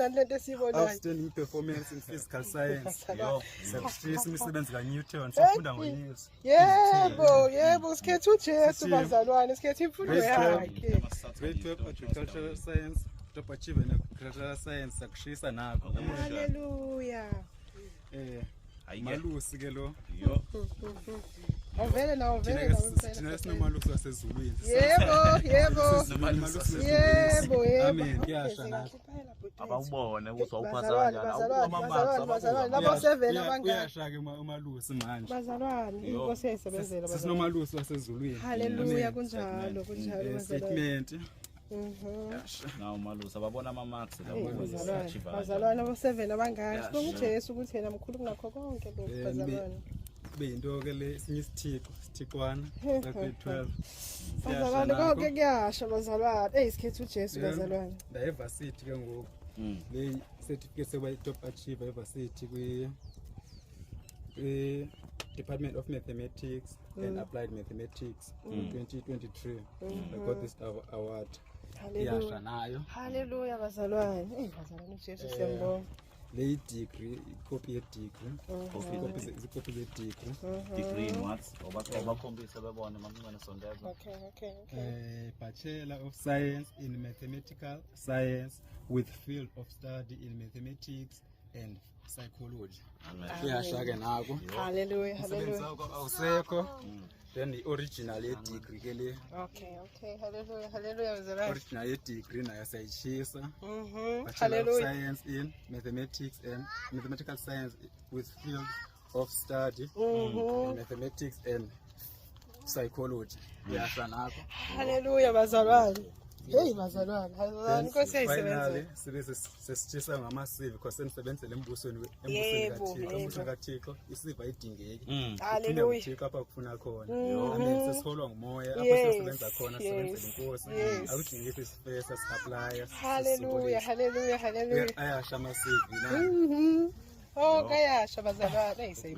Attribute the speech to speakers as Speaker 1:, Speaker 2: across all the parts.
Speaker 1: nani lento esiyibonayo?
Speaker 2: Outstanding performance in physical science.
Speaker 3: Yo.
Speaker 2: Siyakushisa imisebenzi kaNewton, sifunda ngoYesu.
Speaker 1: Yebo, sikhethe uJesu,
Speaker 2: Sithi-
Speaker 1: bazalwane, sikhethe imfundo
Speaker 2: Grade 12.
Speaker 1: yakhe.
Speaker 2: Grade 12 agricultural science, top achiever in agricultural science, siyakushisa nakho.
Speaker 1: Haleluya.
Speaker 3: Hayi-ke.
Speaker 2: Malusi ke lo.
Speaker 3: Yo.
Speaker 1: Awuvele nawo,
Speaker 2: Thina
Speaker 1: vele
Speaker 2: ke
Speaker 1: nawo impela.
Speaker 2: thina sinomalusi wasezulwini.
Speaker 1: Yebo.
Speaker 2: Malusi wasezulwini.
Speaker 1: Yebo.
Speaker 2: Amen. Kuyasha nakho.
Speaker 3: Abawubone ukuthi wawuphasa
Speaker 1: Bazalwane,
Speaker 3: kanjani.
Speaker 1: bazalwane,
Speaker 3: Awubuka
Speaker 1: bazalwane,
Speaker 3: ama-marks,
Speaker 1: bazalwane.
Speaker 3: ababuka.
Speaker 1: Labo seven abangaka.
Speaker 2: Uyasha ke umalusi manje.
Speaker 1: Bazalwane,
Speaker 3: Yo.
Speaker 1: inkosi yayisebenzela, bazalwane.
Speaker 2: Sesinomalusi wasezulwini.
Speaker 1: Haleluya,
Speaker 2: Amen.
Speaker 1: kunjalo, kunjalo, bazalwane.
Speaker 2: Statement.
Speaker 3: Nawu malusi ababona ama-marks la
Speaker 1: Hey,
Speaker 3: ukuthi
Speaker 1: bazalwane,
Speaker 3: achieve kanjani.
Speaker 1: bazalwane, abo-seven abangaka. Sibonga uJesu ukuthi yena mkhulu kunakho konke lokhu, bazalwane.
Speaker 2: Kube yinto ke le, esinye isithixo, isithixwana sa grade 12. Siyasha
Speaker 1: Bazalwane,
Speaker 2: nakho.
Speaker 1: konke kuyasha, bazalwane. Eyi, sikhethe uJesu, bazalwane.
Speaker 2: Ndaye evarsity ke ngoku. Le certificate sekuba i-top achiever evarsity kwi Department of Mathematics and Applied Mathematics 2023. I got this award. Iyasha
Speaker 1: Haleluya.
Speaker 2: nayo.
Speaker 1: Haleluya, bazalwane. Eyi, bazalwane, uJesu siyambonga.
Speaker 2: Le i-degree, ikopi ye-degree.
Speaker 3: Copy
Speaker 2: Izikopi ze-degree.
Speaker 3: Degree in what? Obakhombise bebone mamncane, sondeza.
Speaker 1: Okay.
Speaker 2: Bachelor of Science in Mathematical Science with field of study in Mathematics and Psychology. Iyasha ke nako.
Speaker 1: Haleluya,
Speaker 2: Umsebenzi
Speaker 1: haleluya.
Speaker 2: wakho awusekho. Then i-original ye-degree ke le.
Speaker 1: Okay, haleluya, haleluya, bazalwane.
Speaker 2: Original ye-degree nayo siyayishisa. Bachelor of
Speaker 1: Haleluya.
Speaker 2: Science in Mathematics and Mathematical Science with field of study in Mathematics and Psychology. Iyasha nako.
Speaker 1: Haleluya, bazalwane. Hey, bazalwane, bazalwane, inkosi yayisebenzela.
Speaker 2: Finally sibe sesitshisa ngama-CV because senisebenzele embusweni kaThixo. Embusweni kaThixo i-CV ayidingeki.
Speaker 1: Haleluya.
Speaker 2: uThixo apha kufuna khona. Amen. Sesiholwa ngumoya apho siyosebenza khona, sisebenzele inkosi. Akudingeki sifesa si-applya.
Speaker 1: Haleluya, haleluya, haleluya.
Speaker 2: Ayasha ama-CV na.
Speaker 1: Oh, kayasha, bazalwane. Eyi,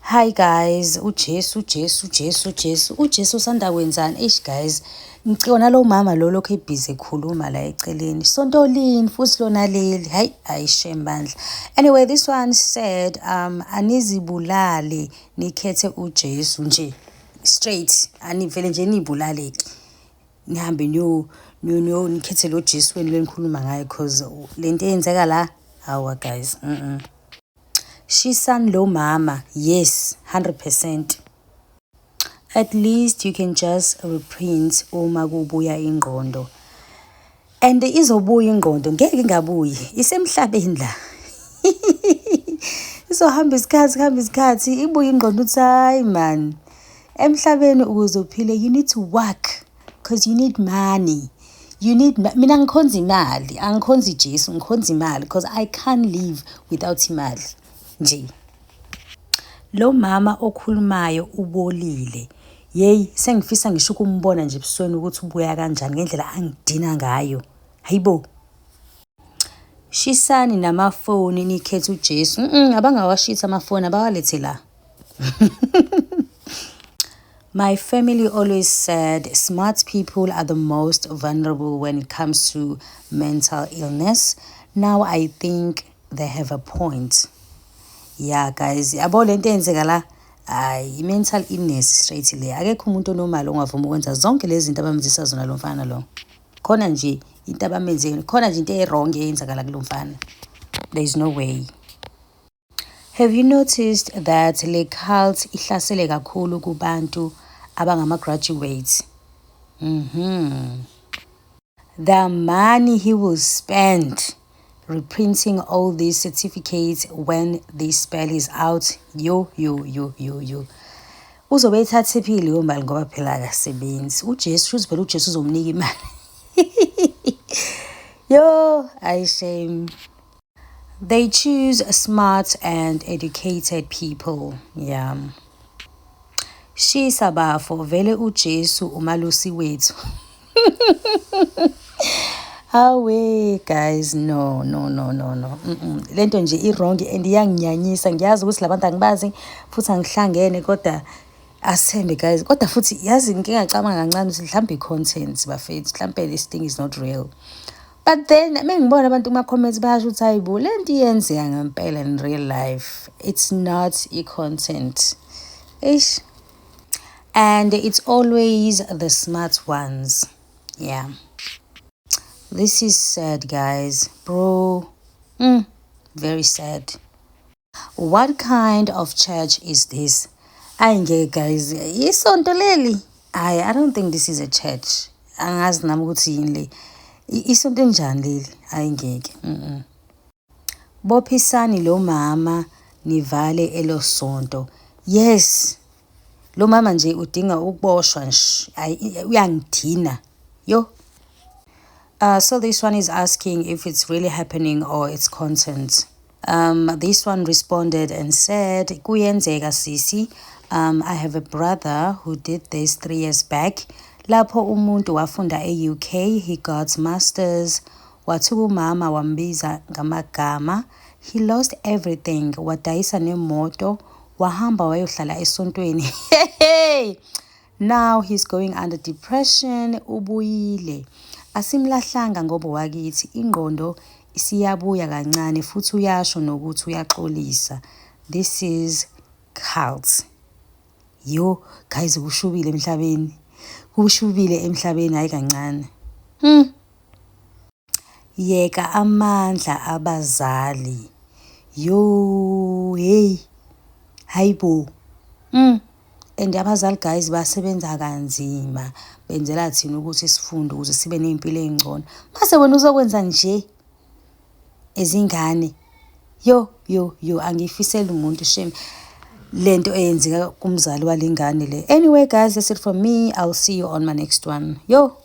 Speaker 4: Hi guys, uJesu, Jesu, Jesu, Jesu, uJesu usanda kwenzani? Eish guys, ngicela nalo mama lo lokhu ebhizi ekhuluma la eceleni. Sonto lini futhi lona leli? Hayi, hayi shame bandla. Anyway, this one said anizibulali nikhethe uJesu nje. Straight, anivele nje nibulaleke. Nihambe niyo nikhethe lo Jesu wenu lenikhuluma ngaye, cause lento eyenzeka la, hawa guys. Shisani lo mama, yes, 100%. At least you can just reprint uma kubuya ingqondo. And izobuya ingqondo, ngeke ingabuyi, isemhlabeni la. Izohamba isikhathi, kuhamba isikhathi, ibuye ingqondo uthi hayi man. Emhlabeni ukuze uphile you need to work because you need money. You need mina ngikhonza imali, angikhonzi Jesu, ngikhonza imali because I can't live without imali nje. Lo mama okhulumayo ubolile. Yeyi, sengifisa ngisho ukumbona nje ebusweni ukuthi ubuya kanjani ngendlela angidina ngayo. Hayibo. Shisani namafoni nikhethe uJesu. Abangawashisi amafoni, abawalethe la. My family always said smart people are the most vulnerable when it comes to mental illness. Now I think they have a point. Yeah guys, yabo lento eyenzeka la, hayi, i-mental illness straight le. Akekho umuntu onormal ongavuma ukwenza zonke lezi zinto abamenzisa zona lo mfana lo. Khona nje into abamenze, khona nje into e-wrong eyenzakala kulo mfana. There is no way. Have you noticed that le cult ihlasele kakhulu kubantu abangama-graduates? The money he will spend reprinting all these certificates when this spell is out. Yo, yo, yo, yo, yo. Uzobe ethathephi leyo mali ngoba phela akasebenzi. uJesu, shuthi phela uJesu uzomnika imali. Yo, I shame. They choose smart and educated people. Yeah. Shisa bafo, vele uJesu umalusi wethu. Hawe guys, no, no, no, no, no. Lento nje i-wrong and iyanginyanyisa. Ngiyazi ukuthi labantu angibazi futhi angihlangene, kodwa asithembe guys. Kodwa futhi yazi ngike ngacabanga kancane ukuthi mhlawumbe i-content, bafethu, mhlawumbe this thing is not real. But then mengibona abantu kuma-comments bayasho ukuthi, hayi bo, le nto iyenzeka ngempela in real life. It's not i-content. Eish. And it's always the smart ones. Yeah. This is sad, guys. Bro. Very sad. What kind of church is this? Ayi ngeke, guys. Isonto leli? Hayi, I don't think this is a church. Angazi nami ukuthi yini le. Isonto enjani leli? Hayi ngeke. Bophisani lo mama, nivale elo sonto. Yes. Lo mama nje udinga ukuboshwa nje. Hayi, uyangidina. Yo. So this one is asking if it's really happening or it's content. This one responded and said, "Kuyenzeka, sisi. I have a brother who did this 3 years back. Lapho umuntu wafunda e-UK, he got masters. Wathuka umama, wambiza ngamagama. He lost everything. Wadayisa nemoto, wahamba wayohlala esontweni. Hey! Now he's going under depression, ubuyile. Asimlahlanga ngoba wakithi, ingqondo isiyabuya kancane futhi uyasho nokuthi uyaxolisa. This is cult." Yo, guys, kushubile emhlabeni. Kushubile emhlabeni, hayi kancane. Yeka amandla abazali. Yo, hey. Hayibo. And abazali, guys, basebenza kanzima benzela thina ukuthi sifunde ukuze sibe ney'mpilo ey'ngcono. Mase wena uzokwenza nje ezingane. Yo, yo, yo, angiyifiseli umuntu shame lento eyenzeka kumzali walengane le. Anyway, guys, that's it from me. I'll see you on my next one. Yo.